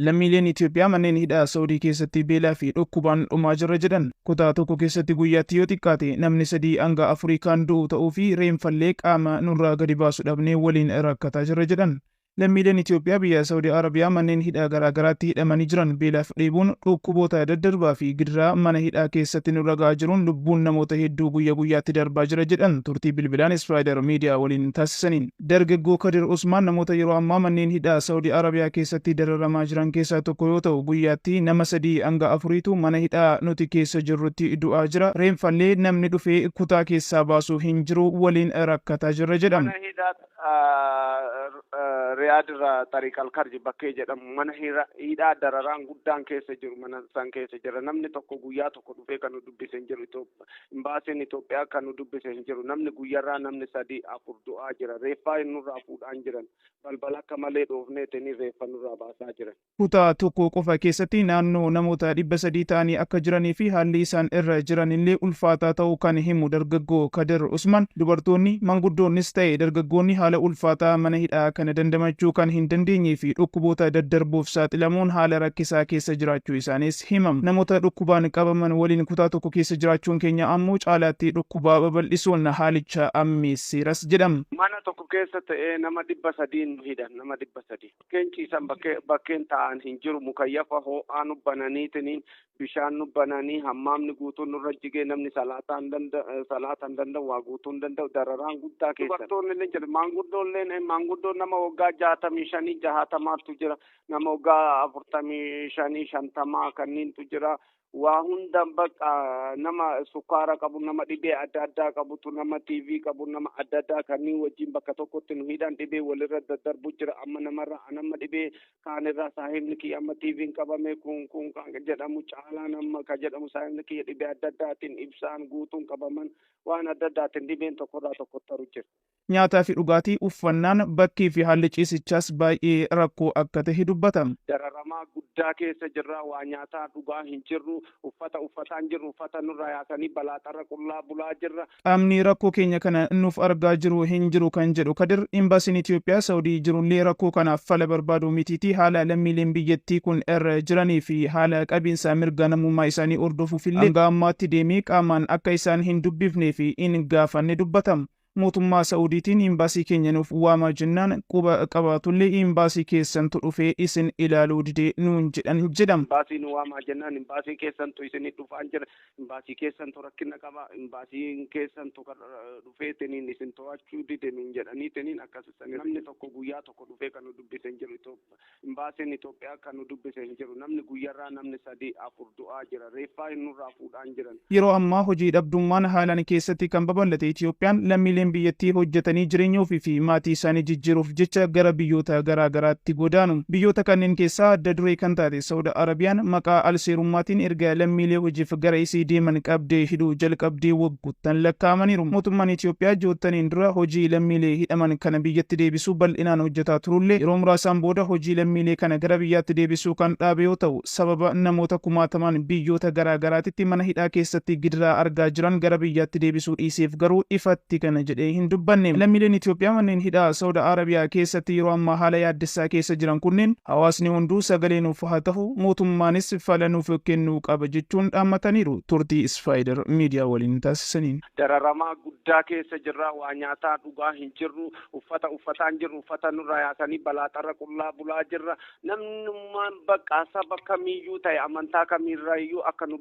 Lammiileen Itoophiyaa manneen hidhaa Saawudii keessatti beelaa fi dhukkubaan dhumaa jirra jedhan. Kutaa tokko keessatti guyyaatti yoo xiqqaate namni 3 hanga 4 kan du'u ta'uu fi reenfallee qaama nurraa gadi baasu dhabnee waliin rakkataa jirra jedhan. Lammiileen Itoophiyaa biyya Saawudii Arabiyaa manneen hidhaa garaagaraatti hidhamanii jiran beelaaf dheebuun, dhukkuboota daddarbaa fi gidiraa mana hidhaa keessatti nurra ga'aa jiruun lubbuun namoota hedduu guyya guyyaatti darbaa jira jedhan turtii bilbilaan Ispaayider Miidiyaa waliin taasisaniin. Dargaggoo Kadir Usmaan namoota yeroo ammaa manneen hidhaa Saawudii Arabiyaa keessatti dararamaa jiran keessaa tokko yoo ta'u, guyyaatti nama 3 hanga 4tu mana hidhaa nuti keessa jirrutti du'aa jira. Reenfallee namni dhufee kutaa keessaa baasu hin jiru, waliin rakkataa jirra jedhan. Mana hidhaa Riyaad irraa Tariq Alkarji bakkee jedhamu mana hidhaa dararaan guddaan keessa jiru mana san keessa jira. Namni tokko guyyaa tokko dhufee kan nu dubbise hin jiru. Imbaasiin Itoophiyaa kan nu dubbise hin jiru. Namni guyyarraa namni 3 4 du'aa jira. Reeffaa nurraa fuudhaan jiran. Balbala akka malee dhoofneetini reeffa nurraa baasaa jiran. Kutaa tokko qofa keessatti naannoo namoota 300 ta'anii akka jiranii fi haalli isaan irra jiran illee ulfaataa ta'uu kan himu dargaggoo Kadir Usman, dubartoonni, manguddoonnis ta'e dargaggoonni haala ulfaataa mana hidhaa kana dandamachuu kan hin dandeenyee fi dhukkuboota daddarboof saaxilamuun haala rakkisaa keessa jiraachuu isaaniis himama. Namoota dhukkubaan qabaman waliin kutaa tokko keessa jiraachuun keenya ammoo caalaatti dhukkubaa babal'isuun haalicha ammeesseeras jedhama. Mana tokko keessa ta'ee nama 300 nu hidhan, nama 300. Bakkeen ciisan bakkeen taa'an hin jiru. Mukayyafa ho'aa nu bananiitiniin bishaan nu bananii hammaamni guutuun nurra jigee namni salaataa hin danda'u, waa guutuu hin danda'u, dararaan guddaa keessa. Dubartoonni illee jiru. Maanguddoon nama waggaa 65 60tu jira. Nama waggaa 45 50 kanniintu jira. Waa hunda bakka nama sukkaara qabu, nama dhibee adda addaa qabutu, nama TV qabu, nama adda addaa kanneen wajjin bakka tokkotti nu hidhan, dhibee walirra daddarbu jira. Amma namarra nama dhibee kaanirraa saahibni kiyya amma TV'n qabame kun kun kan jedhamu caalaa nama kan jedhamu saahibni kiyya dhibee adda addaatiin ibsaan guutuun qabaman waan adda addaatiin dhibeen tokkorraa tokkotti taru jira. Nyaataa fi dhugaatii, uffannaan, bakkii fi haalli ciisichaas baay'ee rakkoo akka ta'e dubbatama. Dararamaa guddaa keessa jirra. Waa nyaataa dhugaa hin jirru, uffata uffataan jirru, uffata nurraa yaasanii balaaxarra qullaa bulaa jirra. Qaamni rakkoo keenya kana nuuf argaa jiru hin jiru kan jedhu Kadir, imbaasiin Itoophiyaa Saawudii jirullee rakkoo kanaaf fala barbaadu mitiitii haala lammiileen biyyattii kun irra jiranii fi haala qabiinsa mirga namummaa isaanii hordofuufillee hanga ammaatti deemee qaamaan akka isaan hin dubbifnee fi hin gaafanne dubbatama. Mootummaa Saawudiitiin imbaasii keenya nuuf waamaa jennaan quba qabaatullee imbaasii keessantu dhufee isin ilaaluu didee nuun jedhan jedhama. Imbaasii nu waamaa jennaan imbaasii keessantu isin dhufaan jira, imbaasii keessantu rakkina qaba, imbaasiin keessantu dhufeetiniin isin to'achuu dide nuun jedhaniitiniin akkasisanii namni tokko guyyaa tokko dhufee kan nu dubbise hin jiru. Imbaasiin Itoophiyaa kan nu dubbise hin jiru. Namni guyyarraa namni 3 4 du'aa jira. Reeffaa nurraa fuudhaan jiran. Yeroo ammaa hojii dhabdummaan haalaan keessatti kan babal'ate Itoophiyaan lammiileen biyyattii hojjetanii jireenya ofii fi maatii isaanii jijjiiruuf jecha gara biyyoota garaagaraatti godaanu. Biyyoota kanneen keessaa adda duree kan taate Saawud Arabiyaan maqaa alseerummaatiin erga lammiilee hojiif gara isii deeman qabdee hidhuu jalqabdee waggoottan lakkaa'amaniiru. Mootummaan Itoophiyaa joottaniin dura hojii lammiilee hidhaman kana biyyatti deebisuu bal'inaan hojjetaa turullee yeroo muraasaan booda hojii lammiilee kana gara biyyaatti deebisuu kan dhaabe yoo ta'u, sababa namoota kumaatamaan biyyoota garaagaraatitti mana hidhaa keessatti gidiraa argaa jiran gara biyyaatti deebisuu dhiiseef garuu ifatti kana jedhee hin dubbanne. Lammiileen Itoophiyaa manneen hidhaa Saawud Arabiyaa keessatti yeroo ammaa haala yaaddessaa keessa jiran kunneen hawaasni hunduu sagalee nuuf haa ta'u, mootummaanis fala nuuf kennuu qaba jechuun dhaammataniiru. Turtii Ispaayider Miidiyaa waliin taasisaniin. Dararamaa guddaa keessa jirra. Waa nyaataa dhugaa hin jirru, uffata uffataan jirru, uffata nurraa yaasanii balaaxarra qullaa bulaa jirra. Namnummaan bakka saba kamiyyuu ta'e amantaa kamiirraayyuu akka nu